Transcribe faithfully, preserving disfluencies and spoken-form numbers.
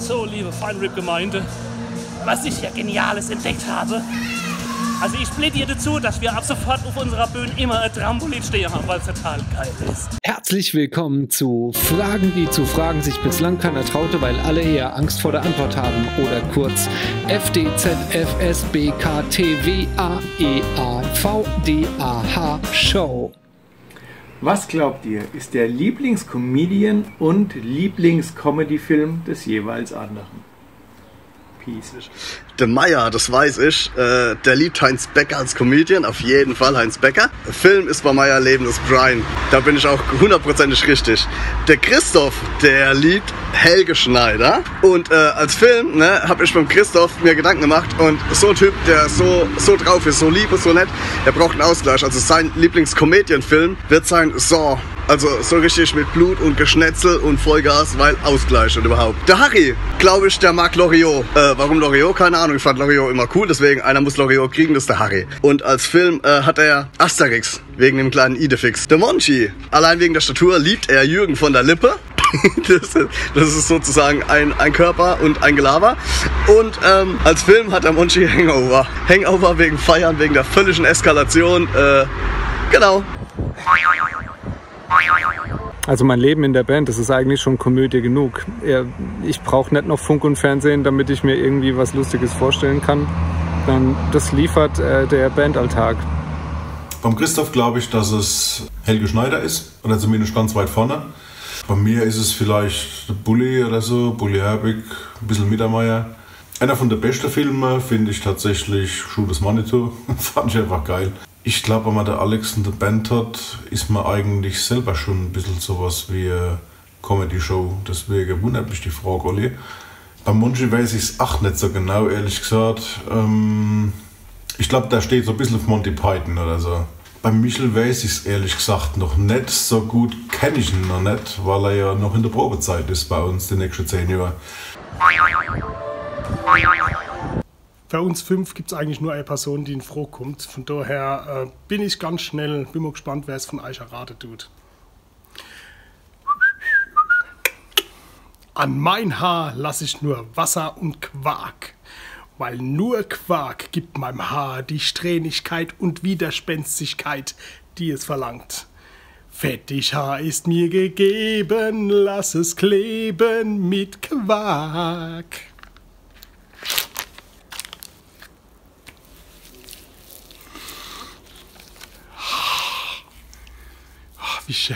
So, liebe Fine R I P-Gemeinde, was ich hier Geniales entdeckt habe. Also ich plädiere dazu, dass wir ab sofort auf unserer Bühne immer ein Trampolin stehen haben, weil es total geil ist. Herzlich willkommen zu Fragen, die zu fragen sich bislang keiner traute, weil alle eher Angst vor der Antwort haben. Oder kurz F D Z F S B K T W A E A V D A H Show. Was glaubt ihr, ist der Lieblingscomedian und Lieblingscomedy-Film des jeweils anderen? Peace. Der Meier, das weiß ich, äh, der liebt Heinz Becker als Comedian, auf jeden Fall Heinz Becker. Film ist bei Meier Leben des Brian, da bin ich auch hundertprozentig richtig. Der Christoph, der liebt Helge Schneider. Und äh, als Film, ne, hab ich beim Christoph mir Gedanken gemacht und so ein Typ, der so, so drauf ist, so lieb und so nett, der braucht einen Ausgleich. Also sein Lieblingscomedian-Film wird sein Saw. Also so richtig mit Blut und Geschnetzel und Vollgas, weil Ausgleich und überhaupt. Der Harry, glaube ich, der mag Loriot. Äh, warum Loriot? Keine Ahnung, ich fand Loriot immer cool, deswegen einer muss Loriot kriegen, das ist der Harry. Und als Film äh, hat er Asterix, wegen dem kleinen Idefix. Der Monchi, allein wegen der Statur liebt er Jürgen von der Lippe. Das, das ist sozusagen ein, ein Körper und ein Gelaber. Und ähm, als Film hat der Monchi Hangover. Hangover wegen Feiern, wegen der völligen Eskalation. Äh, genau. Also mein Leben in der Band, das ist eigentlich schon Komödie genug. Ja, ich brauche nicht noch Funk und Fernsehen, damit ich mir irgendwie was Lustiges vorstellen kann. Dann das liefert äh, der Bandalltag. Beim Christoph glaube ich, dass es Helge Schneider ist, oder zumindest ganz weit vorne. Bei mir ist es vielleicht der Bulli oder so, Bulli Herbig, ein bisschen Mittermeier. Einer von der besten Filme finde ich tatsächlich Schuh des Manitou. Fand ich einfach geil. Ich glaube, wenn man der Alex in der Band hat, ist man eigentlich selber schon ein bisschen sowas wie äh, Comedy-Show. Deswegen wundert mich die Frage, Olli. Beim Monchi weiß ich es auch nicht so genau, ehrlich gesagt. Ähm, ich glaube, der steht so ein bisschen auf Monty Python oder so. Beim Michel weiß ich es ehrlich gesagt noch nicht. So gut kenne ich ihn noch nicht, weil er ja noch in der Probezeit ist bei uns die nächsten zehn Jahre. Für uns fünf gibt es eigentlich nur eine Person, die in Frage kommt. Von daher äh, bin ich ganz schnell, bin mal gespannt, wer es von euch erraten tut. An mein Haar lasse ich nur Wasser und Quark, weil nur Quark gibt meinem Haar die Strähnigkeit und Widerspenstigkeit, die es verlangt. Fettig Haar ist mir gegeben, lass es kleben mit Quark. Wie schön.